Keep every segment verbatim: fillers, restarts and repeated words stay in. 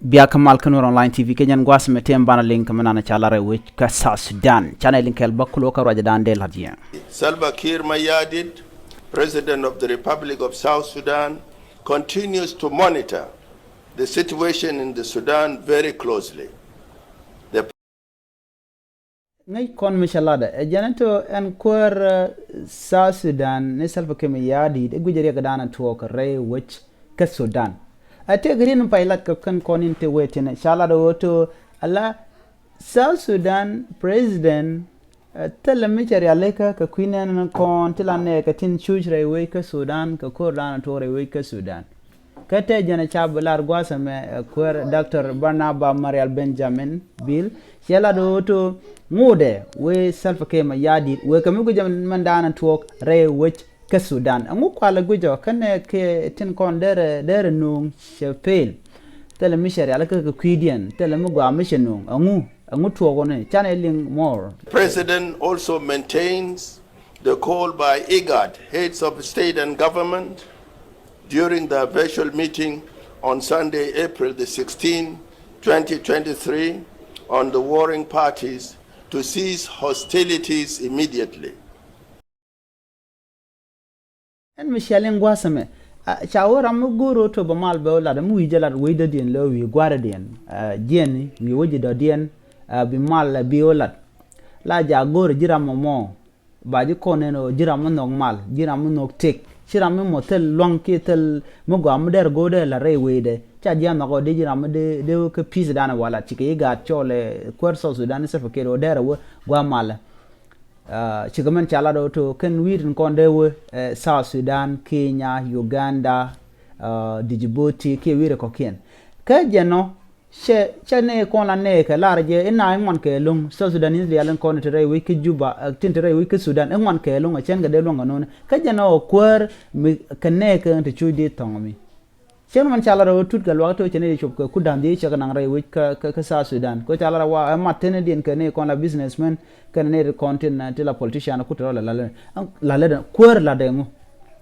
Bia kä mal kä Nuer Online T V kɛ jɛn gua̱a̱th mɛ tëë banɛ liŋ kɛ mɛ nanɛ ca lar ɛ wec kä South Sudan. Canɛ liŋ kɛɛl bä kulɔ kä ruacɛ dan dee la̱t yɛ. Salva Kiir Mayardit, President of the Republic of South Sudan, continues to monitor the situation in the Sudan very closely. The Ŋäc kɔn mi cɛ latdɛ ɛ jɛn ɛ tɔ ɛn kuäär, eh, South Sudan ni Salva Kiir Mayardit ɛ guic ɛ riɛk dan ɛ tuɔɔk rɛy wec kä Sudan. Ɛ tëëk ri̱n pay lat kɛ kɛn kɔn in te wee tinɛ ca lat ɛ ɣöö tɔ ala South Sudan President, eh, thilɛ mi cɛ rialikä kɛ kui̱ nɛn ni kɔn ti la nɛɛkɛ tin cuc rɛy wec kä Sudan kɛ ko̱r dan ɛ tuɔɔk rɛy wec kä Sudan. Kä tɛ jɛn ca bi lar gua̱a̱th ɛmɛ, eh, kuäär Doctor Barnaba Marial Benjamin Bill cɛ lat ɣöö tɔ ŋotdɛ wee Salva Kiir Mayardit wee kɛ mi guic jɛ mɛn daanɛ tuɔɔk rɛy wec kä Sudan. Ɛŋu kualɛ guic ɔ kɛnɛ kɛ tin kɔn derɛ derɛ nuŋ cɛ pel. Thilɛ mi cɛ rialikä kɛ kui̱diɛn, thilɛ mi gɔaa mi cɛ nuŋ. Ɛŋu, ɛŋu tuɔɔk ɔ ni canɛ liŋ more. President also maintains the call by IGAD heads of state and government during their virtual meeting on Sunday, April the sixteenth, twenty twenty-three, on the warring parties to cease hostilities immediately. Ɛn mi cial in gua̱a̱th ɛmɛ, a, ca wä ram mi go̱o̱r ɣöö tɔ bɛ mal bɛ wä lat, mi wi̱i̱ jɛ lat wecdädiɛn lɛ wi̱i̱ gua̱a̱rädiɛn, a, jiɛni wi̱i̱ wä ji̱ dɔ̱diɛn, a, bi mal, a, bi wä lat. La jaak go̱o̱rɛ ji̱ ram mɔmɔ ba ji̱ kɔn nɛn ɣöö ji̱ ram mi nhɔk mal, ji̱ ram mi nhɔk tëk, ci ram mi mɔ thil lua̱ŋ kiɛ thil mi gɔaa mi dɛr go̱o̱r dee la rɛy wecdɛ. Ca ji̱ a nhɔk ɣöö dee ji̱ ram mi dee, dee wä kä pi̱i̱th dan ɛ wä lat, cikɛ i̱ gaat cɔɔl ɛ kuäär South Sudan ni Salva Kiir ɣöö dɛr ɛ wä gua̱a̱ malä. Ah, cikɛ mɛn ca lat ɣöö tɔ kɛn wi̱i̱ tin kɔn dee wä, eh, South Sudan, Kenya, Uganda, ah, Djibouti kiɛ wi̱i̱ rɛ kɔ̱kiɛn. Kä jɛn ɔ cɛ, cɛ nɛy kɔn la nɛy kɛ lar jɛ i̱ na i̱ ŋuan kɛ lo̱ŋ South Sudan in diaal in kɔn in te rɛy wec kä Juba, eh, tin te rɛy wec kä Sudan i̱ ŋuan kɛ lo̱ŋ ɛ cɛn kɛ dee luäŋ kɛ no̱o̱ni. Kä jɛn ɔ kuäär mi kɛ nɛy kɛ in te cuc di thɔŋ mi. Cien mɛn ca lat rɛw tut kɛ luakä tɔ cɛ ni cop kɛ kut da̱ŋ dhiec cɛ kɛ naŋ rɛy wec kä, kä, kä South Sudan. Kɛ ca lat rɛw wa ɛ mat teni diɛn kɛ ni kɔn la businessmen kɛn ni kɔn tin, ti la politician kut rɔ la lalɛ. Lalɛ dɛ kuäär lat dɛ ŋu.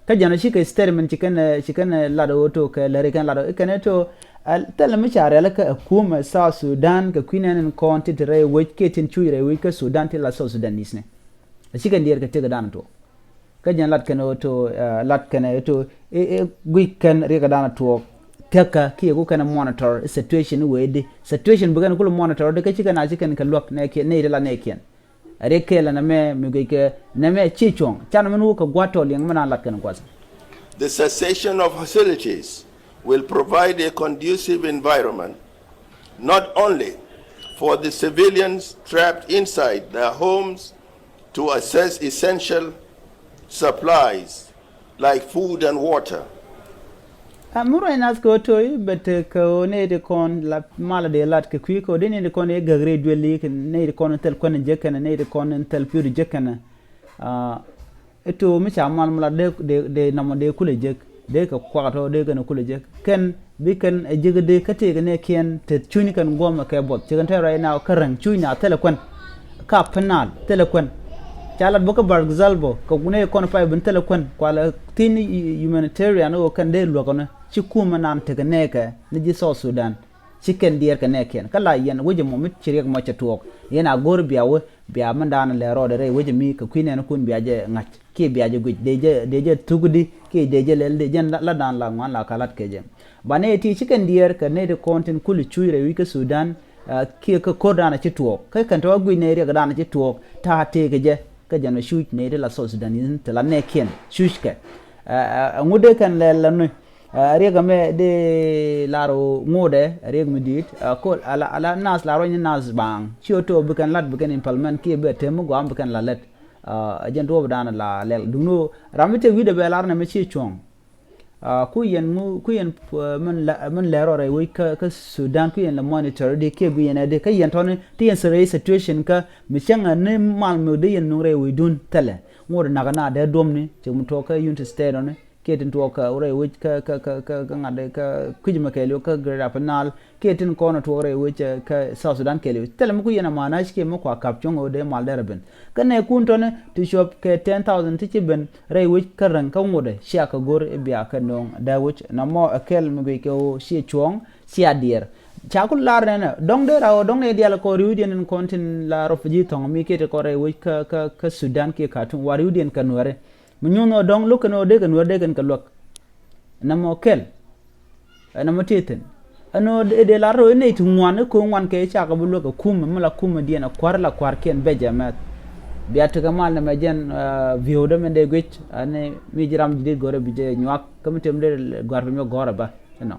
Kä jɛn ci kɛ statement ci kɛn, ci kɛn lat rɛw tɔ kɛ lɛri kɛn lat rɛw kɛn tɔ, ɛ, thilɛ mi ca rialikä ɛ kumɛ South Sudan kɛ kui̱ nɛn in kɔn ti ti rɛy wec kiɛ tin cuc rɛy wec kä Sudan ti la South Sudanese ni. A ci kɛn diɛɛr kɛ tëk dan tɔ. Kä jɛn lat kɛn ɣöö tɔ, eh, lat kɛn ɣöö tɔ, eh, eh, guic kɛn riɛk dan tuɔɔk. Thiäkä kiɛ ku kɛn monitor situation wee di. Situation bi kɛn kul monitor di kä ci kɛn a ci kɛn kɛ luäk nɛ kiɛn, nɛ iti la nɛ kiɛn. Riɛk kɛ la nɛ mɛ, mi guic kɛ nɛ mɛ ci cuɔ̱ŋ. Can min wuk kɛ gua̱t tɔ liɛŋ min a lat kɛn gua̱t. The cessation of hostilities will provide a conducive environment not only for the civilians trapped inside their homes to access essential supplies like food and water. A mi ruac nath kɛ ɣöö to̱i bɛ tekɛ ɣöö nɛy ti kɔn la malɛ dee lat kɛ kui̱ kɛ ɣöö dee nɛy ti kɔn i̱ gäk rɛy duëli kɛ nɛy ti kɔn in thil kuän in jek kɛnɛ nɛy ti kɔn in thil piöt in jek kɛnɛ. Ah, Ito mi ca mal mi la dee, dee, dee nɔmɔ dee kulɛ jek, dee kɛ kuak tɔ dee kɛn kulɛ jek. Kɛn bi kɛn ɛ jek dee kä tëëkɛ nɛ kiɛn te cuny kɛn guɔmɛ kɛ buɔth. Ci kɛn te right now kä rɛŋ cuny na thilɛ kuɛn. Ka penal thilɛ kuɛn. Ca lat bä kä Bargazal bä kɛ gunɛ kɔn pay bin thilɛ kuɛn. Kualɛ thin humanitarian wä kɛn dee luäk ɔnɛ. Ci kumɛ nan tekɛ nɛɛkɛ ni ji̱ South Sudan. Ci kɛn diɛɛr kɛ nɛɛkiɛn kä la yɛn wec ɛmɔ mi ci riɛk mɔ cɛ tuɔɔk yɛn a go̱o̱r bia wä bia mindan lɛ rɔɔdɛ rɛy wec ɛmi kɛ kui̱ nɛɛni kun bia jɛ ŋa̱c kiɛ bia jɛ guic dee jɛ dee jɛ thuk di kiɛ dee jɛ lɛl dee jɛn la dan la ŋuan la ka lat kɛ jɛ. Ba nɛy ti ci kɛn diɛɛr kɛ nɛy ti kɔn tin kul cuc rɛy wi̱c kä Sudan, ah, kiɛ kä ko̱r dan a ci tuɔɔk kä kɛn tɔ̱ a guic nɛy riɛk dan a ci tuɔɔk ta̱a̱ tëëkɛ jɛ kä jɛn a cuc nɛy ti la South Sudan in ti la nɛɛkiɛn cuc kɛ. Ah, ah, ah, ŋut dee kɛn lɛl la nuc. Ah, riɛk ɛmɛ dee lar ŋotdɛ, riɛk mi di̱i̱t, ah, kol, ala, ala nas la ruɔ̱ny ni nas baaŋ. Ci ɣä to̱ bi kɛn lat bi kɛn implement kiɛ bi ɛ tem mi gɔaa bi kɛn la lät. Ah, ɛ jɛn duɔɔp dan la lɛl. Duŋni ɣöö ram mi te wi̱cdɛ bɛ lar nɛ mi ci cuɔ̱ŋ. Ah, ku yɛn mu, ku yɛn, ah, min la, min lɛr ɔ rɛy wec kä, kä Sudan, ku yɛn la monitor di kiɛ bi yɛn ɛ di. Kä yɛn tɔni, ti yɛn rɛy situation kä, mi cäŋ ɛ ni mal mi di yɛn nuŋ rɛy wecdun thɛlɛ. Ŋot nak na dee duɔmni, cɛ mi tuɔk kä Unity State ɔni. Kiɛ tin tuɔɔk kä rɛy wec kä, kä, kä, kä, kä ŋa̱t kä kui̱c mɛ kɛɛliw kä Greater Upper Nile, kiɛ tin kɔn tuɔɔk rɛy wec kä South Sudan kɛɛliw. Thilɛ mi ku yɛn a manac kiɛ mi kua kap cuɔ̱ŋ ɣöö dee mal dee rɛ ben. Kä nɛɛkun tɔni ti cuɔp kɛ ten thousand ti ci ben rɛy wec kä Rɛŋ kä ŋotdɛ cia kɛ go̱r i̱ bia kɛ no̱o̱ŋ dee wec. Nɔmɔ ɛ kɛl mi guic kɛ ɣöö ciɛ cuɔ̱ɔ̱ŋ cia diɛɛr. Ca ku lar nɛnɛ dɔŋ dee raw dɔŋ nɛ dial kɔ riwdiɛn in kɔn tin la refugee thɔŋ mi kiɛ ti kɔ rɛy wec kä kä kä Sudan kiɛ Khartoum wa riwdiɛn kɛ Nuɛri. Mi nyuɔn ɔ dɔŋ lo̱k kɛn ɔ dee kɛ Nuɛri dee kɛn kɛ luäk. Nɛmɔ kɛl. Ɛn ɛmɔ ti thi̱n. Ɛn ɣöö dee lar rɔ inɛy ti ŋuan i̱ ko̱ ŋuan kɛ cakɛ bi luäk ɛ kumɛ mi la kumɛ diɛn ɛ kua̱r la kua̱r kiɛn bɛc ɛ mɛth. Bia tekɛ mal nɛmɛ jɛn viewdä mɛn dee guic ɛn mi ji̱ ram ji̱ dee gɔ̱rɛ bi jɛ nyuak kä mi tem dee gua̱r bi mi gɔ̱rɛ bä. Inɔ.